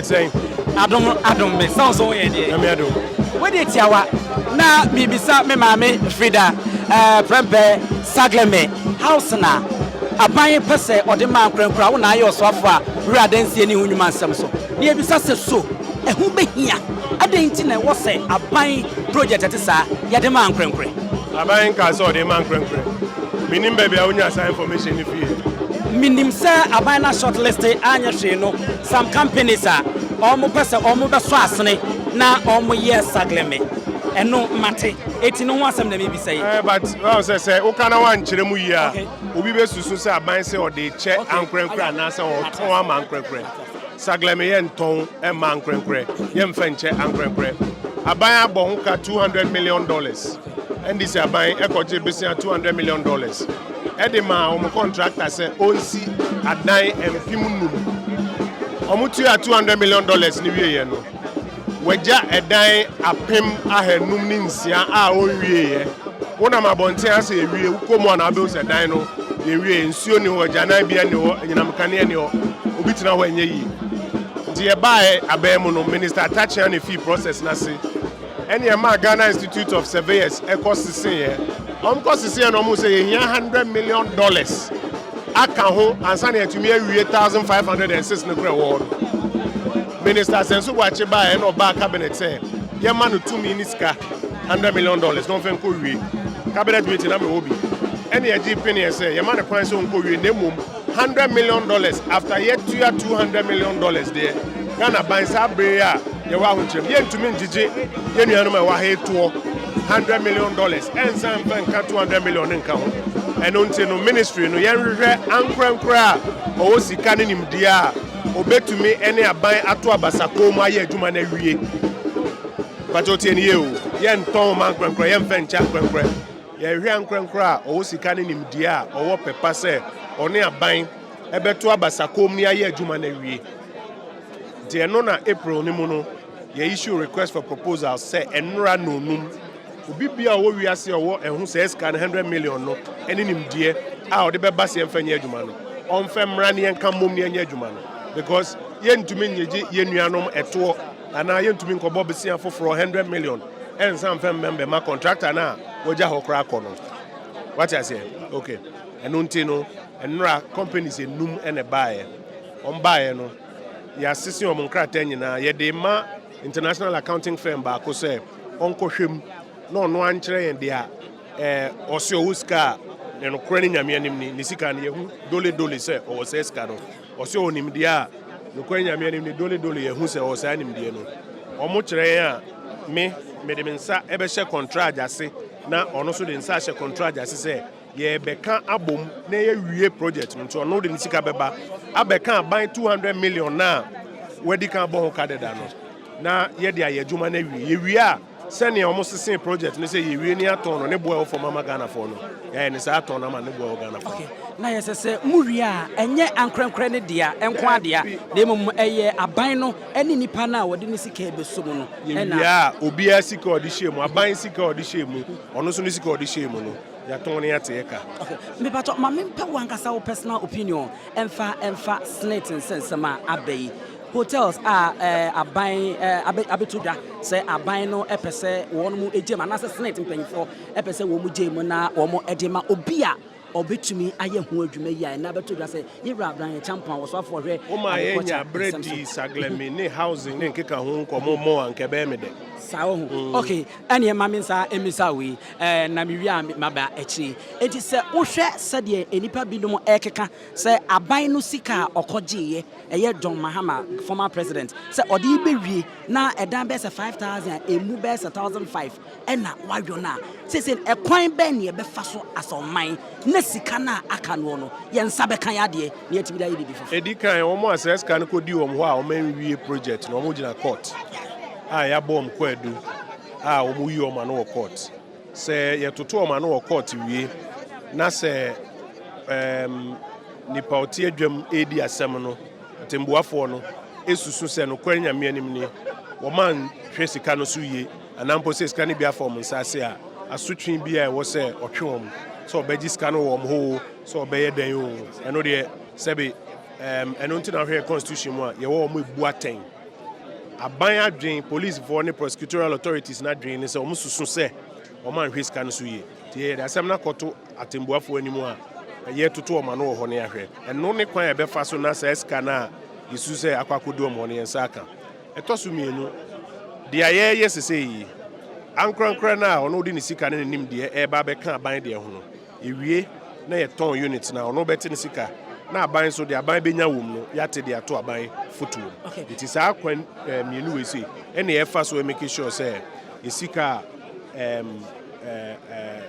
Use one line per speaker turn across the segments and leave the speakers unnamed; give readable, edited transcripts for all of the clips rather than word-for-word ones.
Ɛte sɛn?
Adom adom me sɛ wo so woyɛ deɛ.
Nyame adom.
Wode tiawa na miribisa me maame Frida Prempeh Saglemi house na aban pɛ sɛ ɔde ma nkorankora wo na ayɛ ɔsoafo a wura adansie ne ho nnwuma nsɛm so na yɛbisa sɛ so ɛho bɛhia, adɛn nti na ɛwɔ sɛ aban project ɛte saa yɛde ma nkorankorɛ?
Aban nka sɛ ɔde ma nkorankorɛ. Menim baabi a wonya saa information no fie.
Menim sɛ aban na shortlist anyɛ hwee no, some companies a ɔmo pɛ sɛ ɔmo bɛsɔ asene na ɔmo yɛ Saglemi ɛno mate, eti no ho asɛm na mebisa yi.
But wɔn sɛ woka na wankyerɛ mu yie a, obi bɛsusu sɛ aban sɛ ɔde kyɛ ankorankorɛ anaasɛ ɔtɔn ama ankorankorɛ. Saglemi yɛ ntɔn ɛma ankorankorɛ, yɛmfa nkyɛ ankorankorɛ. Aban abɔ ho ka $200 million. NDC aban ɛkɔgye besia $200 million ɛde ma wɔn contractor sɛ ɔnsi adan 5000. Wɔn tua $200 million ne wie yɛ no, wagya ɛdan 1506 a ɔnwie yɛ. Wonam abɔnten ase ewie, wokɔ mu a na abɛhu sɛ dan no yɛnwie. Nsuo ni hɔ, agyanan bia ni hɔ, anyinam kanea ni hɔ, obi tena hɔ ɛnyɛ yie. Nti yɛbaeɛ abɛn mu no, Minister Atta Akyea ne fii process n'ase ɛne ɛmaa Ghana Institute of Surveyors ɛkɔ seseeɛ. Ɔmo kɔ seseeɛ no, ɔmo sɛ yɛhia $100 million aka ho ansa na yɛtumi awie 1506 no kora ɛwɔ hɔ no. Minister Asenso Boakye baeɛ ɛna ɔbaa cabinet sɛ yɛma no tumi ne sika $100 million na ɔmfɛ nkɔ wie. Cabinet meeting na mewɔ bi, ɛne yɛgye peneɛ sɛ yɛma no kwan sɛ ɔnkɔ wie, na mmom $100 million after yɛtua $200 million deɛ, Ghana ban saa bere a yɛwɔ ahokyerɛm, yɛntumi ngyegye yɛn nuanom a ɛwɔ ha etoɔ $100 million ɛnsan mfa nka 200 million ne nka ho. Ɛno nti no, ministry no yɛnhwehwɛ ankorankora a ɔwɔ sika ne nimdeɛ a obetumi ne aban ato abasakɔn mu ayɛ adwuma no awie. Pàtó tie ne yie o, yɛntɔn ma ankorankora, yɛmfɛ nkyɛ ankorankora. Yɛhwɛ ankorankora a ɔwɔ sika ne nimdeɛ a ɔwɔ pɛpa sɛ ɔne aban ɛbɛto abasakɔn mu ne ayɛ adwuma no awie. Nti ɛno na April ne mu no yɛ issue request for proposal sɛ ɛnora nonum obi bia a ɔwɔ wiase a ɔwɔ ɛho sɛ sika no 100 million no ɛne nimdeɛ a ɔde bɛba sɛ yɛmfa nyɛ adwuma no, ɔmfɛ mmra ne yɛnka mmom ne yɛnyɛ adwuma no, because yɛntumi nyegye yɛn nuanom ɛtoɔ anaa yɛntumi nkɔbɔ besia foforɔ 100 million ɛnsa mfɛ mmɛmbɛma contractor no a wɔgya hɔ koraa kɔ no. Wate aseɛ? Okay, ɛno nti no, ɛnora companies enum ɛna ɛbaeɛ. Ɔm baeɛ no, yɛasese wɔn nkrataa nyinaa, yɛde ma international accounting firm baako sɛ ɔnkɔhwɛ mu na ɔno ankyerɛ yɛn deɛ a ɔse ɔwɔ sika a ne nokorɛ ne Nyame anim ni ne sika no yɛhu dole dole sɛ ɔwɔ sɛ sika no. Ɔse ɔwɔ nimdeɛ a nokorɛ ne Nyame anim ni dole dole yɛhu sɛ ɔwɔ saa nimdeɛ no. Ɔmo kyerɛ yɛn a, me mede me nsa ɛbɛhyɛ contract ase na ɔno nso de nsa ahyɛ contract ase sɛ yɛbɛka abom na yɛwie project no. Nti ɔno de ne sika bɛba abɛka aban 200 million na wadi kan abɔ ho ka deda no na yɛde ayɛ adwuma no awie. Yɛwie a, sɛnea ɔmo sese project no sɛ yɛwie ne atɔn no ne boa ɛwɔ fam ama Ghanafoɔ no, yɛayɛ ne saa atɔn no ama ne boa ɛwɔ Ghanafoɔ.
Okay. Na yɛsɛ sɛ muwie a, ɛnyɛ ankorankorɛ ne dea ɛnko adea, na mmom ɛyɛ aban no ne nipa no a wɔde ne sika ɛbɛso mu no.
Yɛwie a, obiara sika a ɔde hyɛ mu, aban sika a ɔde hyɛ mu, ɔno nso ne sika a ɔde hyɛ mu no, yɛatɔn ne yɛate yɛ ka.
Okay. Mepatɔ ma mempɛ wo ankasa wo personal opinion ɛmfa SSNIT nsɛnsɛm a aba yi, hotels a aban abɛto dwa sɛ aban no ɛpɛ sɛ wɔn mu gye mu anaasɛ SSNIT mpanyinfoɔ ɛpɛ sɛ wɔn mu gye mu na wɔn ɛde ma obi a ɔbɛtumi ayɛ ho adwuma yi a ɛna abɛto dwa sɛ yɛwura Abraham Acheampong a wɔsoafoɔ hwɛ
Woma
agriculture
yɛnya berɛ
nsɛm so.
di Saglemi ne housing ne nkeka ho nkɔmmɔ mmɔ a, nkɛ bɛyɛ me dɛ.
Saa wɔ ho. Okay, ɛneɛ ma me nsa mmisa wei na mewie a maba akyire. Enti sɛ wohwɛ sɛdeɛ nnipa binom ɛrekeka sɛ aban no sika a ɔkɔgyeeɛ, ɛyɛ John Mahama, former president, sɛ ɔde bɛwie na ɛdan bɛyɛ sɛ 5000 a ɛmu bɛyɛ sɛ 1005 ɛna wayɔ no a, seesei ɛkwan bɛn ne yɛbɛfa so asɛ ɔman na sika no a aka noɔ no yɛn nsa bɛka yɛ adeɛ na yɛatumi de ayɛ biribi foforɔ?
Ɛdi kan, wɔn a sɛ sika no kɔdi wɔn hɔ a wɔn anwie project no, wɔn gyina court a yɛabɔ wɔn kwaadu a wɔn yi wɔn ano wɔ court. Sɛ yɛtoto wɔn ano wɔ court wie na sɛ nipa ɔte adwam edi asɛm no, atembuafoɔ no esusu sɛ nokorɛ Nyame anim ni wɔn anhwɛ sika no so yie anaa mpo sɛ sika no bi afa wɔn nsa ase a, asotwe bi a ɛwɔ sɛ ɔtwe wɔn sɛ ɔbɛgye sika no wɔ wɔn hɔ o, sɛ ɔbɛyɛ dɛn o, ɛno deɛ sɛbi ɛno nti na ahwɛ constitution mu a yɛwɔ wɔn ebu atɛn. Aban adwen, polisifoɔ ne prosecutorial authorities no adwen ne sɛ wɔn susu sɛ wɔn anhwɛ sika no so yie. Nti yɛde asɛm no akɔto atɛmbuafoɔ anim a yɛtoto wɔn ano wɔ hɔ ne ahwɛ. Ɛno ne kwan a yɛbɛfa so na saa sika no a yɛsusu sɛ akɔ akɔdu wɔn hɔ no yɛn nsa aka. Ɛtɔ so mmienu, deɛ yɛreyɛ sesei yi, ankorankora no a ɔno de ne sika ne ne nimdeɛ ɛreba abɛka aban deɛ ho no, yɛwie na yɛtɔn unit na ɔno bɛte ne sika na aban nso deɛ aban bɛnya wɔ mu no yɛate de ato aban fotoɔ mu. Nti saa kwan mmienu wei sei ɛna yɛfa so make sure sɛ yɛ sika a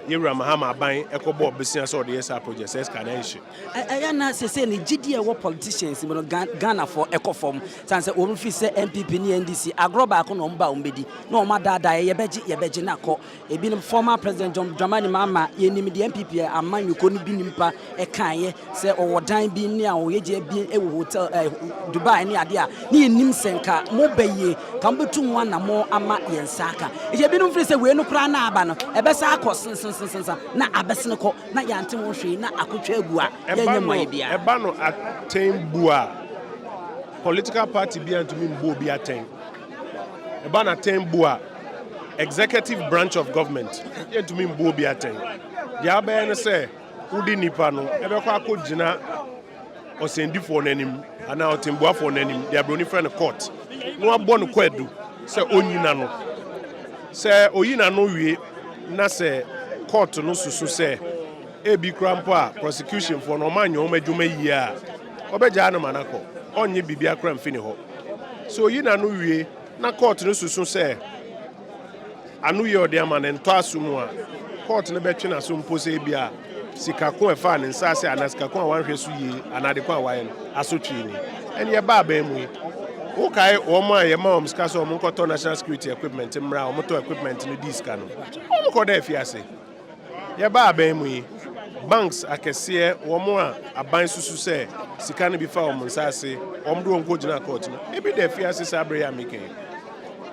yɛwura Mahama aban ɛkɔbɔ besia sɛ ɔde yɛ saa project sɛ sika no ɛnhye.
Ɛyɛ na sese ne gyidi a ɛwɔ politicians mu no, Ghanafoɔ ɛkɔ fam san sɛ wɔn fi sɛ NPP ne NDC agorɔ baako na wɔn ba wɔn bɛdi na wɔn adaadaa yɛ, yɛbɛgye, yɛbɛgye na kɔ. Ebinom, former President John Dramani Mahama, yɛnim deɛ NPP amanyɔkuo no bi nimpa ɛkaeɛ sɛ ɔwɔ dan bi ne a ɔyɛ gye bi ɛwɔ hotel Dubai ne adeɛ a ne yɛnim sɛ nka mo bɛyie ka mo bɛtu ho anammɔ ama yɛn nsa aka. Nti ebinom firi sɛ wei no koraa na aba no ɛbɛsa akɔ sensensensensa na abɛsene kɔ na yɛante ho hwee na akotwa agu a yɛnyɛ mmuayɛ biara.
Ɛba no atɛn bu a, political party bi antumi mbɔ obi atɛn. Ɛba no atɛn bu a, executive branch of government yɛntumi mbɔ obi atɛn. Deɛ abɛyɛ no sɛ wode nipa no ɛbɛkɔ akɔgyina ɔsɛndifoɔ no anim anaa ɔtɛmbuafoɔ no anim, deɛ aburoni frɛ no court, na wabɔ no kwaadu sɛ ɔnyina no. Sɛ oyi n'ano wie na sɛ court no susu sɛ ebi kura mpo a prosecution foɔ no ɔma anyɛ wɔn adwuma yie a, ɔbɛgyaa no ma no akɔ, ɔnyɛ biribi akora mfi ne hɔ. Sɛ oyi n'ano wie na court no susu sɛ ano yie ɔde ama ne ntɔ aso mu a, court no bɛtwe n'aso mpo sɛ ebi a sika ko ɛfa ne nsa ase anaa sika ko a wanhwɛ so yie anaa ade ko a wayɛ no asotwe ni. Ɛne yɛba aban mu yi, wokae wɔn a yɛma wɔn sika sɛ wɔn nkɔtɔ national security equipment mmerɛ a wɔtɔ equipment no di sika no, wɔn kɔ da afiase. Yɛba aban mu yi, banks akɛseɛ, wɔn a aban susu sɛ sika no bi fa wɔn nsa ase, wɔn de wɔn kɔ gyina court no, ebi da afiase saa abere yi a meka yi.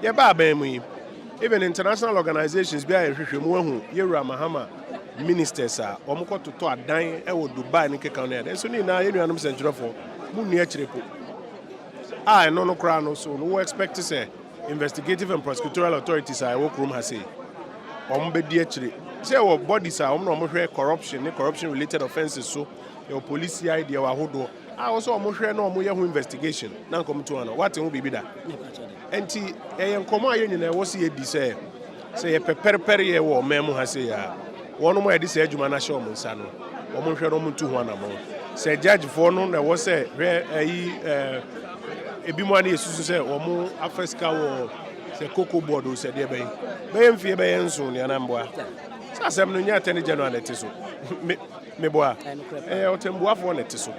Yɛba aban mu yi, even international organizations bi a yɛhwehwɛ mu ahu yɛwura Mahama ministers a wɔn kɔ totɔ adan wɔ Dubai ne keka no yɛ nso ne nyinaa, yɛn nuanom sɛnkyerɛfoɔ mu nni akyire po a ɛno no koraa no so no, wo expect sɛ investigative and prosecutorial authorities a ɛwɔ kurom ha sei wɔn bɛdi akyire sɛ ɛwɔ bodies a wɔn na wɔhwɛ corruption ne corruption related offences so. Yɛwɔ police CID, yɛwɔ ahodoɔ a wɔ sɛ wɔn hwɛ na wɔn yɛ ho investigation na nkɔm to ano wate ho biribi da. Nti ɛyɛ nkɔmɔ a yɛn nyinaa ɛwɔ sɛ yɛdi sɛ yɛpɛ pɛrepɛre yɛ wɔ ɔman mu ha sei a, wɔn a yɛde sɛ adwuma no ahyɛ wɔn nsa no, wɔn nhwɛ na wɔn ntu ho anammɔn. Sɛ judgefoɔ no na ɛwɔ sɛ hwɛ ɛyi ebi mu a ne yɛsusu sɛ wɔn afa sika wɔ sɛ Cocoa Board o, sɛ deɛ bɛyɛ mfie bɛyɛ 7 nea mboa sɛ asɛm no nyɛ Attorney General na ɛte so, meboa, ɛyɛ ɔtɛmbuafoɔ na ɛte so.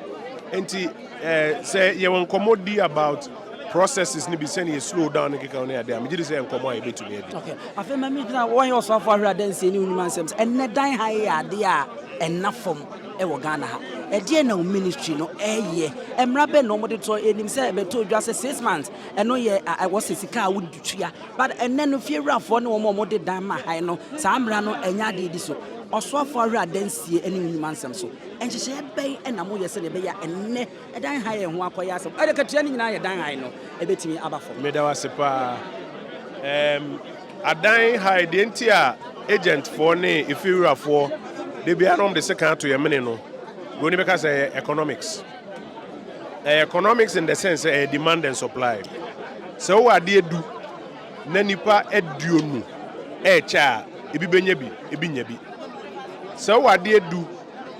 Nti sɛ yɛwɔ nkɔmmɔ di about processes ne bi sɛne yɛ slow down ne keka ne adeɛ a, megye di sɛ nkɔmmɔ a yɛbɛtumi adi.
Okay. Afei ma megyina wɔyɛ ɔsoafo ahwɛ adansie ne wonwuma nsɛm sɛ ɛnnɛ dan ha yɛ adeɛ a ɛnna fam ɛwɔ Ghana ha. Ɛdeɛ na wo ministry no ɛyɛ? Mmara bɛ na ɔmode tɔ ɛnim sɛ ɛbɛtɔ dwa sɛ 6 months ɛno yɛ ɛwɔ sɛ sika a wode tua, but ɛnnɛ no fiewurafoɔ ne wɔn a wɔde dan ma han no, saa mmara no ɛnyɛ adeɛ di so. Ɔsoafo ahwɛ adansie ne wonwuma nsɛm so, nhyehyɛeɛ bɛn ɛna moyɛ sɛdeɛ ɛbɛyɛ a ɛnnɛ ɛdan ha yɛ ho akɔyɛ asɛm ɛde katua no nyinaa yɛ dan han no ɛbɛtumi aba fam?
Meda wo ase paa. Adan ha deɛ nti a agentfoɔ ne efiewurafoɔ de bia nom de sekan ato yɛ mene no, broni bɛka sɛ ɛyɛ economics. Ɛyɛ economics in the sense sɛ ɛyɛ demand and supply. Sɛ wowɔ adeɛ 10 na nipa 20 ɛɛkyɛ a, ebi bɛnya bi, ebi nya bi. Sɛ wowɔ adeɛ 10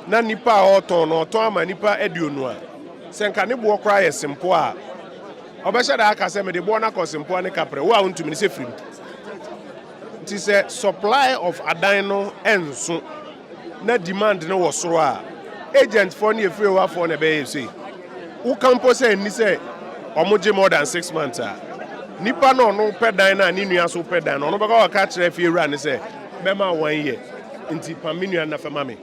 na nipa a ɔretɔn no ɔtɔn ama nipa 20 a, sɛ nka ne boɔ koraa yɛ simple a, ɔbɛhyɛ da aka sɛ mede boɔ no akɔ simple ne kaprɛ wo a wontumi ne sɛ firim. Nti sɛ supply of adan no ɛnso na demand no wɔ soro a, agent foɔ ne efiewafoɔ na ɛbɛyɛ sei. Woka mpo sɛ ɛnni sɛ ɔmo gye more than 6 months a, nipa na ɔno pɛ dan na ne nua so pɛ dan no, ɔno bɛka ɔka kyerɛ fiewura ne sɛ bɛma one year nti pam me nua no na fɛ ma me.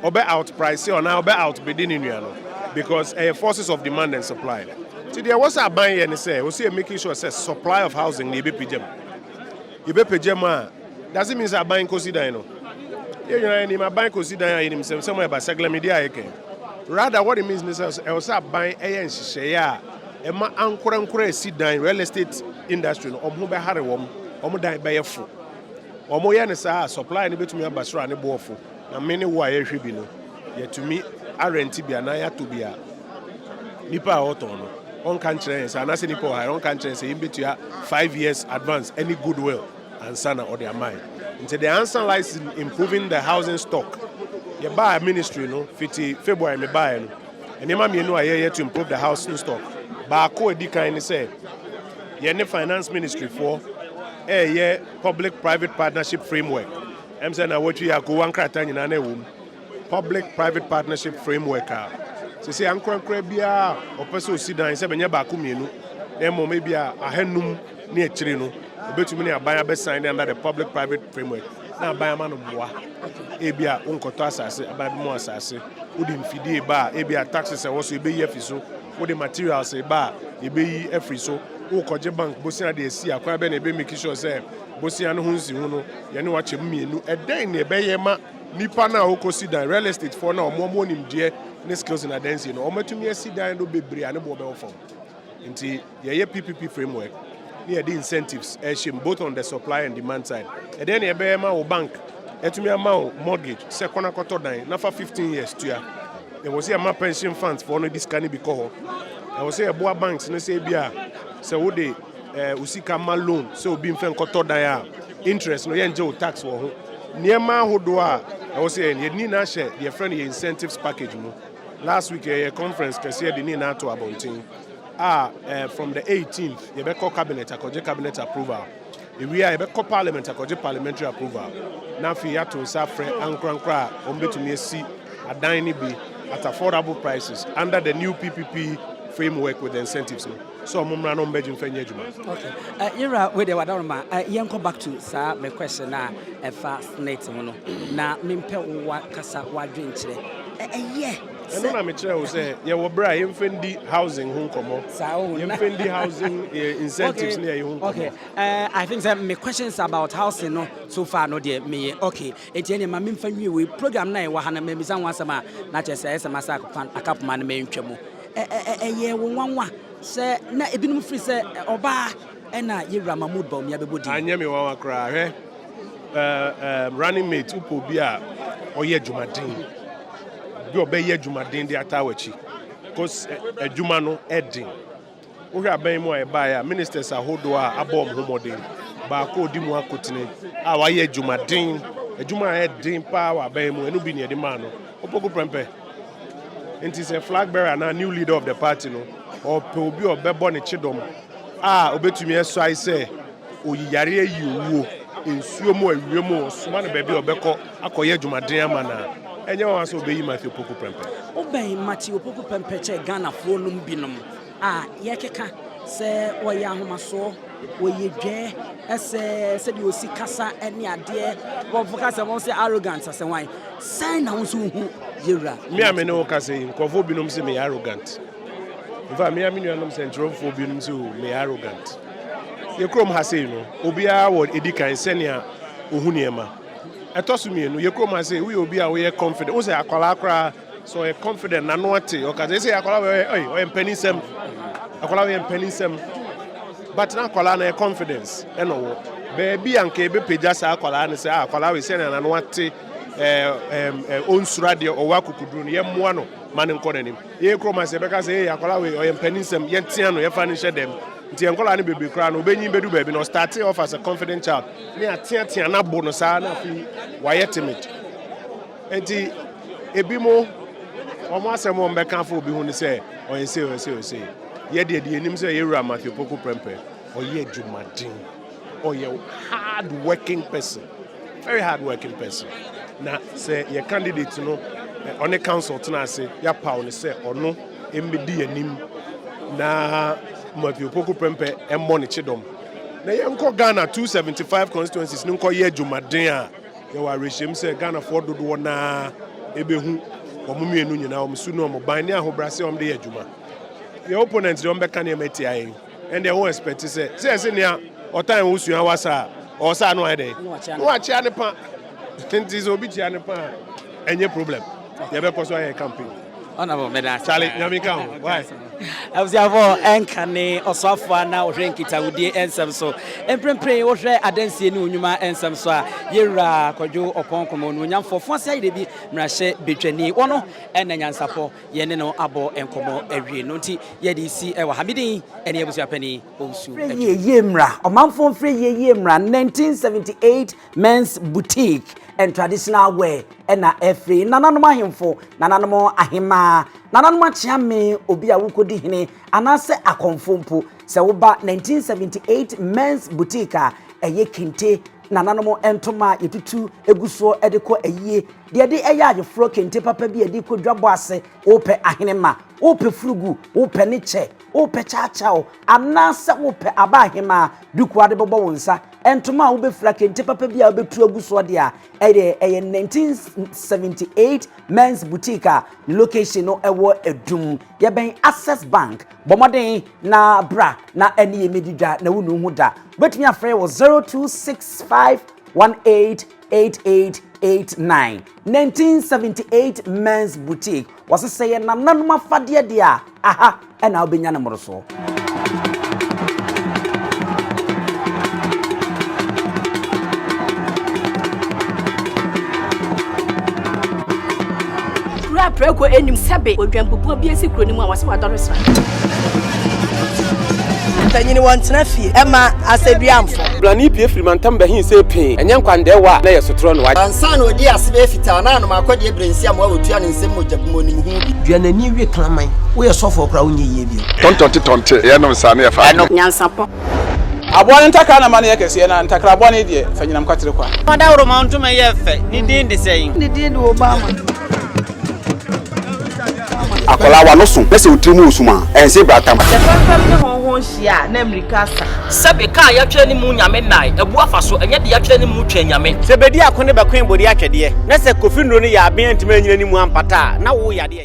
Ɔbɛ out price ɔna ɔbɛ out bid ne nua no because ɛyɛ forces of demand and supply. Ti deɛ ɛwɔ sɛ aban yɛ ne sɛ wɔsɛ yɛ making sure sɛ supply of housing na yɛbɛpagya mu. Yɛbɛpagya mu a, doesn't mean sɛ aban kɔsi dan no. Yɛn nyinaa yɛnim aban kɔsi dan a, yɛnim sɛ nsɛm a ɛba sɛglɛmidi a yɛkɛn. Rather, what it means ne sɛ ɛwɔ sɛ aban ɛyɛ nhyehyɛeɛ a ɛma ankorankora esi dan, real estate. industry no, ɔmo ho bɛhare wɔn, ɔmo dan bɛyɛ fo. Ɔmo yɛ ne saa a, supply no bɛtumi aba soro a ne boɔ fo, na me ne wo a yɛhwɛ bi no, yɛtumi arent bi anaa yɛatɔ bi a, nipa a ɔtɔn no ɔnka nkyerɛ yɛn sɛ, anaasɛ nipa wɔ ha ɔnka nkyerɛ yɛn sɛ yɛmbɛtua 5 years advance any goodwill ansa na ɔde ama yɛn. Nti the answer lies in improving the housing stock. Yɛbaa ministry no fiti February mebaeɛ no, nneɛma mmienu a yɛyɛ to improve the housing stock, baako a ɛdi kan ne sɛ yɛne Finance Ministry foɔ ɛyɛ public private partnership framework. Sɛ na wɔtwi yɛ akowa nkrataa nyinaa na ɛwɔ mu, public private partnership framework a sese ankorankora biara ɔpɛ sɛ osi dan, sɛ bɛnyɛ baako mmienu na mmom ebi a 500 ne akyire no, obetumi ne aban abɛsan ne under the public private framework na aban ama no mmoa. Ebi a wonkɔtɔ asase, aban bi mu asase, wode mfidie ba a, ebi a taxes ɛwɔ so ebeyi afi so, wode materials ba a, ebeyi afiri so, wokɔgye bank bosia de esi akwan bɛ na ebe make sure sɛ bosia no ho nsi ho no yɛne wakyɛ mu mmienu. Ɛdɛn na ɛbɛyɛ ma nipa no a wokɔsi dan, real estate foɔ no a ɔmo nimdeɛ ne skills na adansie no, ɔmo atumi asi dan no bebree a ne boɔ bɛwɔ fam. Nti yɛyɛ PPP framework ne yɛde incentives ɛhyɛ mu both on the supply and demand side. Ɛdɛn na ɛbɛyɛ ma wo bank ɛtumi ama wo mortgage sɛ kɔna kɔtɔ dan na fa 15 years tua? Ɛwɔ sɛ yɛma pension funds foɔ no de sika no bi kɔ hɔ. Ɛwɔ sɛ yɛboa banks no sɛ bi a sɛ wode wo sika ma loan sɛ obi mfɛ nkɔtɔ dan a, interest no yɛngye wo tax wɔ ho. Nneɛma ahodoɔ a ɛwɔ sɛ yɛn yɛde ne nyinaa hyɛ deɛ yɛfrɛ no yɛ incentives package mu. Last week yɛyɛ conference kɛseɛ de ne nyinaa to abɔnten a from the 18th yɛbɛkɔ cabinet akɔgye cabinet approval. Ewie a, yɛbɛkɔ parliament akɔgye parliamentary approval, na afei yɛato nsa afrɛ ankorankora a wɔn bɛtumi asi adan no bi at affordable prices under the new PPP framework with the incentives no so ɔmo mmra na ɔmo bɛgye mfa nyɛ adwuma.
Okay. Yɛwura wei deɛ wadaroma, yɛnkɔ back to saa me question a ɛfa SSNIT ho no, na mempɛ wo wakasa wadwenkyerɛ. Ɛyɛ
Ɛno na mekyerɛ wo sɛ yɛwɔ berɛ a yɛmfa ndi housing ho nkɔmmɔ.
Saa o.
Yɛmfa ndi housing incentives ne yɛyɛ ho nkɔmmɔ.
Okay. I think sɛ me questions about housing no so far no deɛ meyɛ okay. Enti ɛneɛ ma memfa nwie wei program na ɛwɔ ha no, mamisa ho asɛm a na kyerɛ sɛ ɛsɛ masa akapoma no mantwa mu. Ɛyɛ wo nwanwa sɛ na ebinom firi sɛ ɔbaa ɛna yɛwura Mahmood Bawumia bɛbɔ din?
Anyɛ me nwanwa koraa. Hwɛ, running mate, wopɛ obi a ɔyɛ adwumaden bi a ɔbɛyɛ adwumaden de ataa w'akyi, because adwuma no ɛden. Wohwɛ aban mu a ɛbaeɛ a, ministers ahodoɔ a abɔ ɔmo ho mmɔden, baako a ɔdi mu akotene a wayɛ adwumaden, adwuma a ɛden paa wɔ aban mu, ɛno bi ne yɛde maa no, Opoku Prɛmpɛ. Nti sɛ flag bearer anaa new leader of the party no, ɔpɛ obi a ɔbɛbɔ ne kyidɔm a obɛtumi ɛsɔe sɛ oyi yareɛ yi owuo nsuo mu awie mu, ɔsoma no baabi a ɔbɛkɔ akɔyɛ adwumaden ama no a, ɛnyɛ wɔn sɛ ɔbɛyi Matthew Opoku Prɛmpɛ.
Wobɛn Matthew Opoku Prɛmpɛ kyɛ Ghanafoɔ nom binom a yɛkeka sɛ wɔyɛ ahomasoɔ, wɔyɛ dwɛ, ɛsɛ sɛdeɛ ɔsi kasa ne adeɛ, wɔfo ka sɛ wɔn sɛ arrogant asɛ wan sɛn na wo nso wohu yɛwura?
Me a me ne wo kasa yi, nkurɔfoɔ binom sɛ meyɛ arrogant. In fact, me a me nuanom sɛnkyerɛwfoɔ binom sɛ o meyɛ arrogant. Yɛ kurom ha sei no, obiara wɔ ɛdi kan sɛnea ohu nneɛma. Ɛtɔ so mmienu, yɛ kurom ha sei, woyɛ obi a woyɛ confident, wo sɛ akwaraa koraa sɛ ɔyɛ confident n'ano ate, ɔka sɛ ɛsɛ akwaraa ɔyɛ ɔyɛ ɔyɛ mpaninsɛm, akwaraa ɔyɛ mpaninsɛm, but na akwaraa no yɛ confidence ɛna ɔwɔ baabi a nka ebɛpagya saa akwaraa no sɛ ah, akwaraa wei sɛnea n'ano ate, ɛɛ ɛɛm ɛɛ ɔnsuro adeɛ, ɔwɔ akokoduro no, yɛmmoa no ma ne nkɔ n'anim. Yɛ kurom ha sɛ yɛbɛka sɛ ee, akwaraa wei ɔyɛ mpaninsɛm, yɛntea no, yɛfa no nhyɛ dɛm. Nti yɛn nkwaraa no bebree koraa no, obɛnyin bɛdu baabi no, ɔstart off as a confident child ne ateatea n'abo no saa na afei wayɛ timid. Nti ebi mo wɔn asɛm a wɔn bɛka afa obi ho ne sɛ ɔyɛ sei, ɔyɛ sei, ɔyɛ sei. Yɛ deɛ deɛ enim sɛ yɛwura Matthew Opoku Prɛmpɛ ɔyɛ adwumaden, ɔyɛ hard working person, very hard working person. Na sɛ yɛ candidate no ɔne council tena ase, yɛapaw no sɛ ɔno mmɛdi anim na Matthew Opoku Prɛmpɛ mmɔ ne kyidɔm na yɛnkɔ Ghana 275 constituencies no nkɔyɛ adwumaden a, yɛwɔ awerɛhyɛm sɛ Ghanafoɔ dodoɔ naa ɛbɛhu wɔn mmienu nyinaa, wɔn su ne wɔn ban ne ahobrɛase a wɔn de yɛ adwuma. Yɛ opponent deɛ, wɔn bɛka nneɛma atia yɛn, ɛndeɛ wɔn expect sɛ ɛsɛ nea ɔtan wo sua wasa a ɔsa ano ayɛ dɛ na wakyea ne pa. Nti sɛ obi kyea ne pa a, ɛnyɛ problem, yɛbɛkɔ so ayɛ campaign.
Honorable, meda ase.
Charlie, Nyame nka ho. Why?
Abusuafoɔ, ɛnka ne ɔsoafoɔ a na ɔhwɛ nkitahodie nsɛm so mprempren, wohwɛ adansie ne onwuma nsɛm so a, yɛwura Kwadwo Ɔpɔn Kɔmɔ no onyamfoɔ fo ase ayerɛ bi mmarahyɛ badwani wɔno ɛna nyansapɔ yɛne no abɔ nkɔmmɔ awie no, nti yɛde si ɛwɔ ha. Medin ɛne abusuapani Owusu. Yie yie mmra, ɔmanfoɔ mfrɛ yie yie mmra. 1978 Men's Boutique and Traditional Wear ɛna ɛfiri nananom ahemfo, nananom ahemaa, nananom akyeame, obi a wokɔdi hene anaasɛ akɔmfo mpo. Sɛ woba 1978 Men's Boutique a, ɛyɛ kente, nananom ntoma a yɛtutu egu soɔ de kɔ ayie, deɛ de ɛyɛ ayeforɔ, kente papa bi a yɛde kɔ dwabɔ ase. Wopɛ ahenema, wopɛ furugu, wopɛ ne kyɛ, wopɛ kyaakyaw, anaasɛ wopɛ aba ahema duku ade bɛbɔ wo nsa, ntoma a wobɛfira, kente papa bi a wobɛtu agu soɔ deɛ a, ɛyɛ 1978 Men's Boutique a ne location no ɛwɔ Adum, yɛbɛn Access Bank. Bɔ mmɔden na bra na ɛne yɛ medi dwa na wonu ho da. Wobɛtumi afrɛ wɔ 0265 188889. 1978 Men's Boutique, wɔsesɛ yɛ nananom afadeɛ deɛ a, aha ɛna wobɛnya no mmorosoɔ.
Kuro a prɛko anim sɛbe odwambubuo bi asi kuro no mu a wɔsɛ wadɔre sra.
Mpanyini wɔntena fie ɛma asɛduamfo.
Blani pie firi mantam bɛhin sɛ pii ɛnyɛ nkwandɛɛwa a na yɛ sotorɔ no wa.
Ansa na ɔdi ase bɛyɛ fitaa na anom akɔdeɛ berɛ nsi amoa wɔtua ne nsɛm mogya bi mu onim ho bi.
Dua n'ani wie kraman, woyɛ sɔfoɔ koraa, wonyɛ yie bio.
Tɔntɔnte tɔnte yɛnom saa ne yɛfa.
Ɛno nyansapɔ.
Aboa no ntakra na ma no yɛ kɛseɛ, na ntakra bɔne deɛ, fa nyinam kwatere kwa.
Ɔdawuroma ntoma yɛ fɛ, ne din de sɛn?
Ne din de Obama.
Akwadaa wa no so na sɛ otiri mu osum a, ɛnse bratam.
Sɛ fɛmfɛm ne hɔnho hyia a, na mmirika asa.
Sɛbe kaa yɛatwerɛ ne mu nyame nnae abu afa so, ɛnyɛ de yɛatwerɛ ne mu twɛn nyame.
Sɛ bɛdi ako ne bɛkoe bɔdi atwɛdeɛ, na sɛ kofi nnuro no yɛ aben antumi anyina ne mu ampata a, na wo yadeɛ.